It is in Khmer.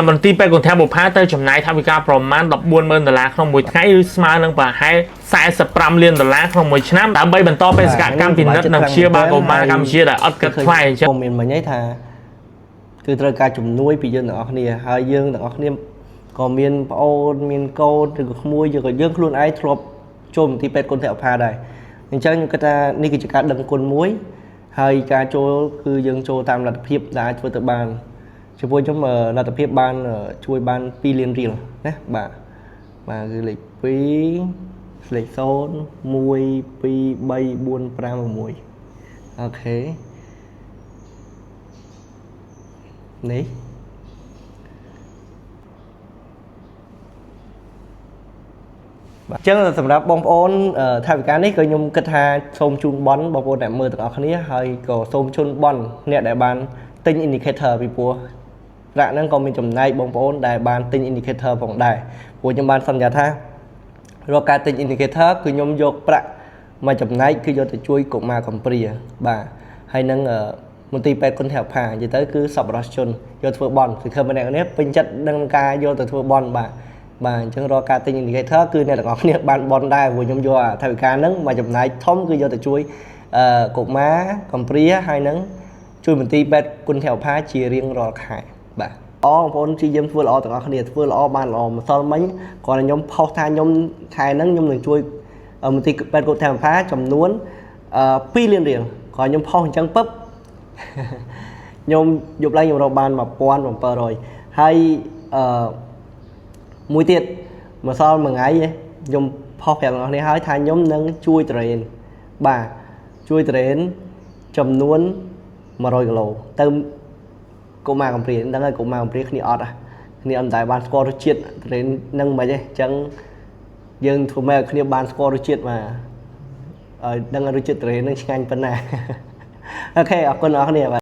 មន្ទីរពេទ្យគន្ធបុប្ផាទៅចំណាយថវិកាប្រមាណ140,000ដុល្លារក្នុងមួយថ្ងៃឬស្មើនឹងប្រហែល45លានដុល្លារក្នុងមួយឆ្នាំដើម្បីបន្តបេសកកម្មពិនិត្យនិងព្យាបាលកុមារកម្ពុជាដែលអត់គិតថ្លៃអញ្ចឹង ពុំមានមិញឯងថាគឺត្រូវការជំនួយពីយើងទាំងអស់គ្នាហើយយើងទាំងអស់គ្នាក៏មានប្អូនមានកូនឬក៏ក្មួយយើងក៏យើងខ្លួនឯងធ្លាប់ចូលមន្ទីរពេទ្យគន្ធបុប្ផាដែរអញ្ចឹងខ្ញុំគិតថានេះគឺជាការដឹងគុណមួយហើយការចូលគឺយើងចូលតាមលទ្ធភាពដែលអាចធ្វើទៅបានចំពោះខ្ញុំលទ្ធភាពបានជួយបាន2លានរៀលណាបាទបាទគឺលេខ2លេខ0 1 2 3 4 5 6អូខេនេះបាទអញ្ចឹងសម្រាប់បងប្អូនថវិកានេះក៏ខ្ញុំគិតថាសូមជូនបន់បងប្អូនអ្នកមើលទាំងអស់គ្នាហើយក៏សូមជូនបន់អ្នកដែលបានទិញ indicator ពីព្រោះប្រាក់ហ្នឹងក៏មានចំណែកបងប្អូនដែលបានទិញ indicator ផងដែរព្រោះខ្ញុំបានសន្យាថារាល់ការទិញ indicator គឺខ្ញុំយកប្រាក់មួយចំណែកគឺយកទៅជួយកុមារកំព្រាបាទហើយនឹងមន្ទីរពេទ្យគន្ធបុប្ផានិយាយទៅគឺសប្បុរសជនយកធ្វើបន់សង្ឃឹមអ្នកនេះពេញចិត្តនឹងការយកទៅធ្វើបន់បាទបាទអញ្ចឹងរាល់ការទិញ indicator គឺអ្នកទាំងអស់គ្នាបានបន់ដែរព្រោះខ្ញុំយកថវិកាហ្នឹងមួយចំណែកធំគឺយកទៅជួយកុមារកំព្រាហើយនឹងជួយមន្ទីរពេទ្យគន្ធបុប្ផាជារៀងរាល់ខែបាទអបងប្អូនព្យាយាមធ្វើល្អទាំងអស់គ្នាធ្វើល្អបានល្អម្សិលមិញគ្រាន់តែខ្ញុំផុសថាខ្ញុំខែហ្នឹងខ្ញុំនឹងជួយមន្ទីរពេទ្យគន្ធបុប្ផាចំនួន2លានរៀលគ្រាន់ខ្ញុំផុសអញ្ចឹងពឹបខ្ញុំយប់ឡើងខ្ញុំរកបាន1700ហើយអឺមួយទៀតម្សិលមួយថ្ងៃខ្ញុំផុសប្រាប់អ្នកនរហើយថាខ្ញុំនឹងជួយត្រេនបាទជួយត្រេនចំនួន100គីឡូទៅកុមារកំព្រាហ្នឹងហើយកុមារកំព្រាគ្នាអត់គ្នាអត់តែបានស្គាល់រសជាតិត្រេននឹងមិនទេអញ្ចឹងយើងធ្វើម៉េចឲ្យគ្នាបានស្គាល់រសជាតិបាទឲ្យដឹងរសជាតិត្រេននឹងឆ្ងាញ់ប៉ុណ្ណាអូខេអរគុណអ្នកនរគ្នាបាទ